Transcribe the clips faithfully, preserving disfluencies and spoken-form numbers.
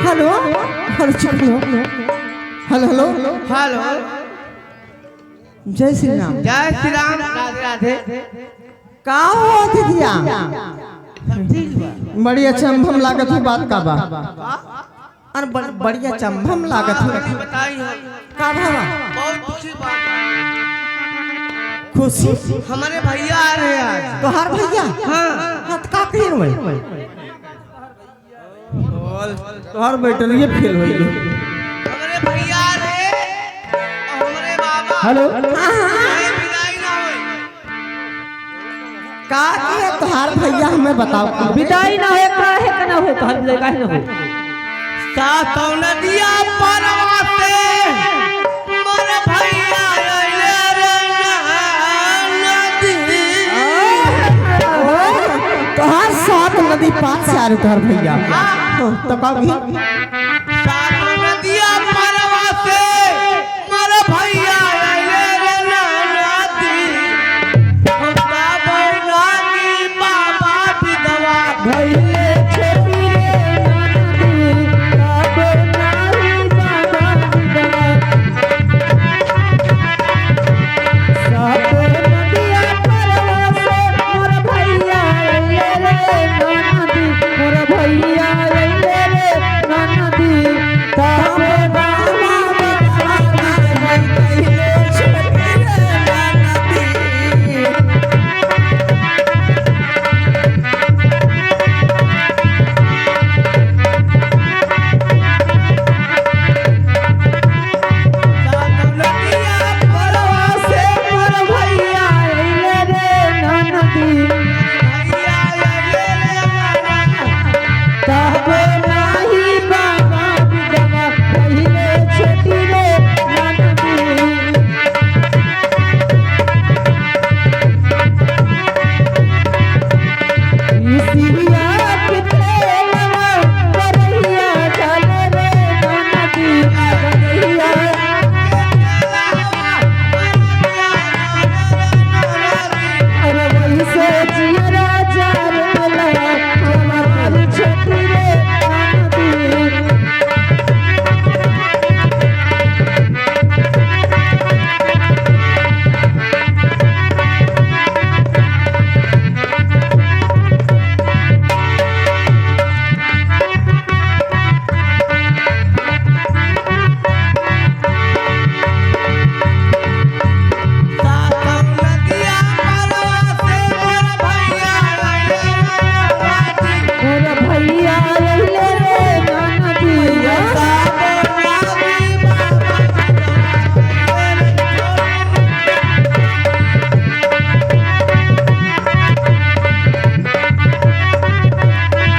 हेलो, हेलो, चुप, हेलो। हेलो, हेलो। हेलो। जय श्री राम। जय श्री राम, राधे राधे। का हो दीदिया? सब ठीक बा। बड़ी अचंभम लागत है, बात का बा? का? अरे बड़-, बड़ी अचंभम लागत है। हाँ, बताई हो। का भवा? बहुत खुशी बात। खुशी? हमारे भैया आ रहे हैं आज। तोहार भैया? हाँ। हाँ, तो का कहिन भाई? बोल, तोहर बैटरिये फेल होई गई। हमरे भैया रे, हमरे बाबा। हेलो। हाँ, हाँ। कहीं विदाई ना होई। का किया तोहार भैया, हमें बताओ। विदाई ना होए, काहे का ना होए, तोहार विदाई काहे ना होए? सातौ नदिया पारवा से मोर भैया अइले रे नदी। तोहार सात नदी पार से आ रहे तोहार भैया। तो का भी? सात नदिया पारवा से मोर भैया अइले रे नदी। हम बाबा नानी बाबा विधवा भइले छोटी रे नदी। बाबा नानी बाबा विधवा। सात नदिया पारवा से मोर भैया अइले रे नदी, मोर भैया अइले रे नदी। तब बाबा विधवा भइले छोटी रे नदी।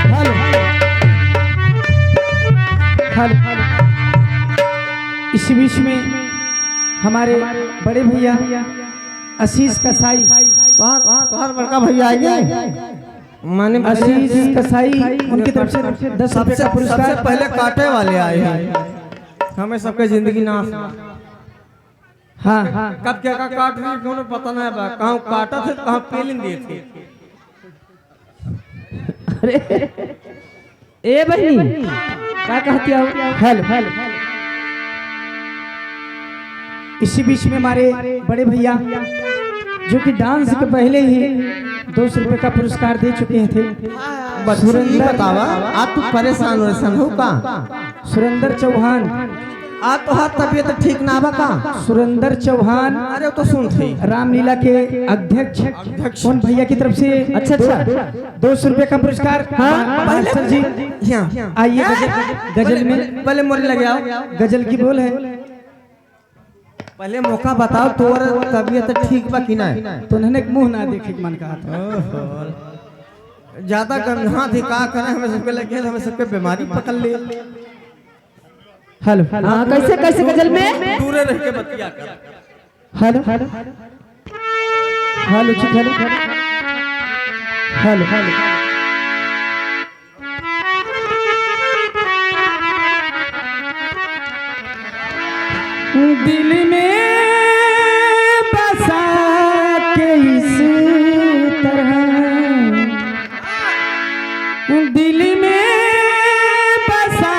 हेलो। हेलो। इसी बीच में हमारे बड़े भैया आशीष कसाई, तोहार, तोहार बड़का भैया आइए। माने आशीष कसाई, उनकी तरफ से दस रुपए का पुरस्कार। सबसे पहले काटे वाले आए हैं, हमें सबके जिंदगी नाश। हाँ। कब क्या का काट रही, कोनो पता नहीं बा, कहूँ काटत है, कहूँ पेलिन देत है। अरे, ए बहिनी, का कहती हो? हेलो। इसी बीच में हमारे बड़े भैया, जो कि डांस के पहले ही दो सौ रुपए का पुरस्कार दे चुके थे। बस, ई बतावा, आज तू परेशान वरेशान हो का? सुरेंद्र चौहान। आ, तोहार तबीयत ठीक ना बा का? सुरेंद्र चौहान, अरे, वो तो सुन थे। रामलीला के अध्यक्ष, अध्यक्ष। कौन भैया की तरफ से? अच्छा, अच्छा। दो सौ रुपये का पुरस्कार। हाँ। मास्टर जी, यहाँ। आइए, गजल, गजल में। पहले मोरे लगे आओ। गजल की बोल है। पहले मौका बताओ, तोर तबीयत ठीक बा कि ना? तो उन्होंने मुंह ना देखे के मन कहा था। ओहो। ज्यादा गंधा थी का करे, हमें सबके लगे, हमें सबके बीमारी पकड़ ले। हेलो। हाँ, कैसे, कैसे गजल में? दूरे रह के बतिया कर। हेलो। हेलो जी, हेलो। हेलो। दिल में बसा के इस तरह, दिल में बसा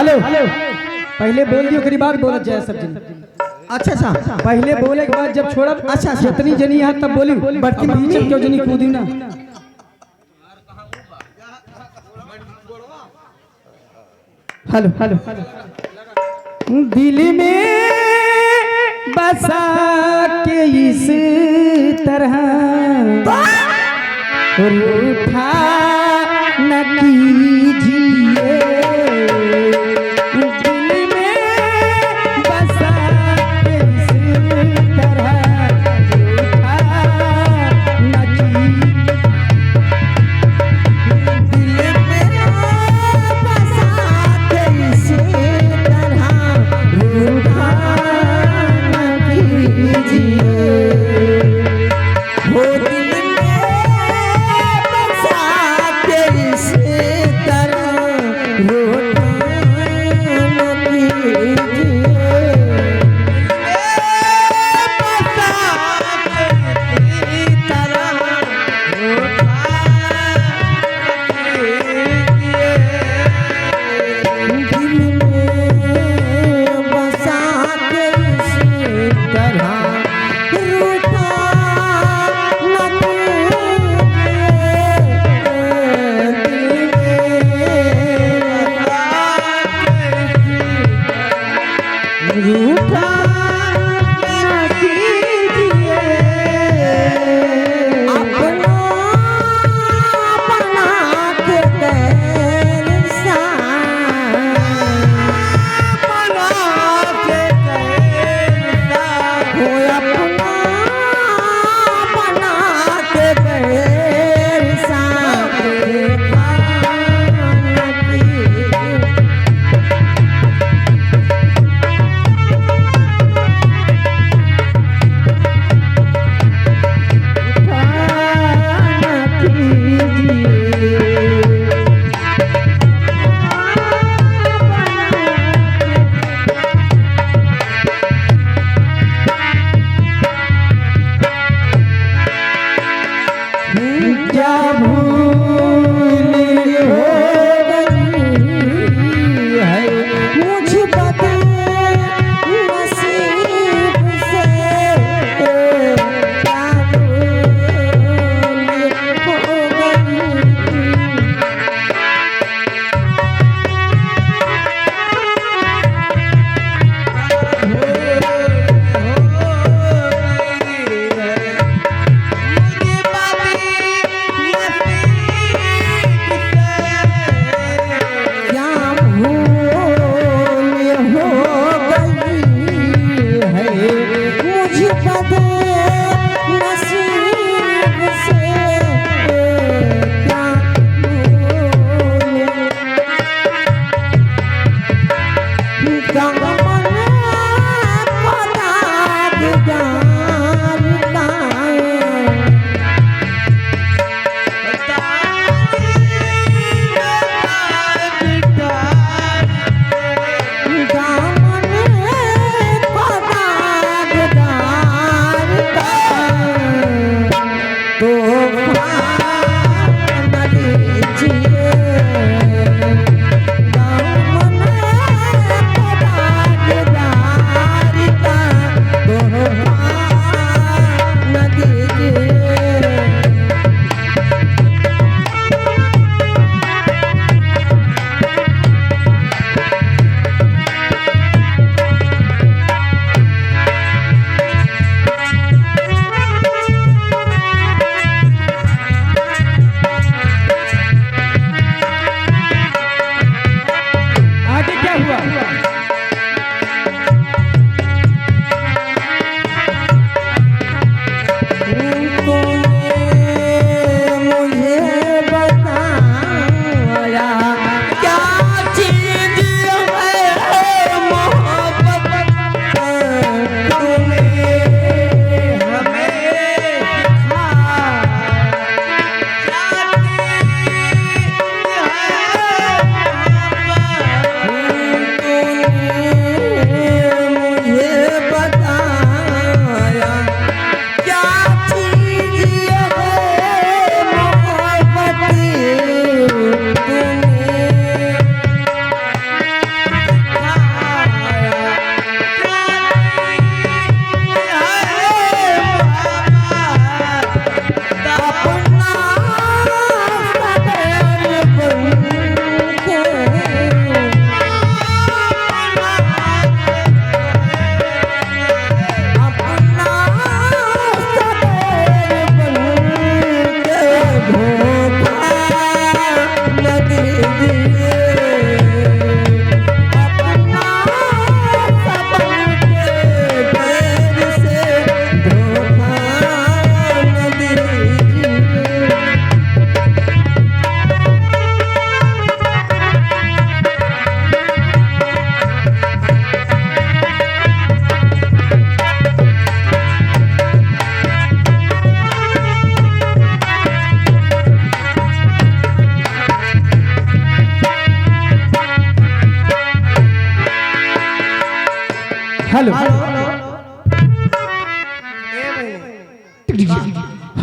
हेलो, पहले बोल दियो, ओकरी बाद बोलत जाए सब जन। अच्छा, अच्छा। पहले बोले के बाद जब छोड़ब, अच्छा, अच्छा। जितनी जनी यहाँ तब बोली, बड़की अब बीच में मम्मी। क्यों जनी कूदी ना। हेलो, हेलो। दिल में बसा के इस तरह रूठा न कीजिए। दिल में बसा के इस तरह रूठा न कीजिए। दिल में बसा के इस तरह रूठा न कीजिए। हो दिल में बसा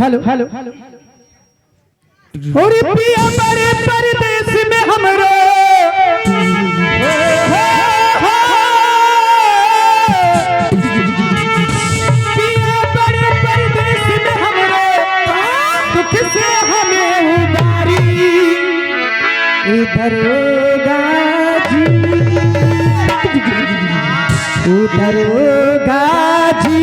हेलो, हेलो। अरे पिया बड़े परदेस में हमरो, पिया बड़े परदेस में हमरो, दुख से हमें उबारी। ए दरोगा जी, ए दरोगा जी,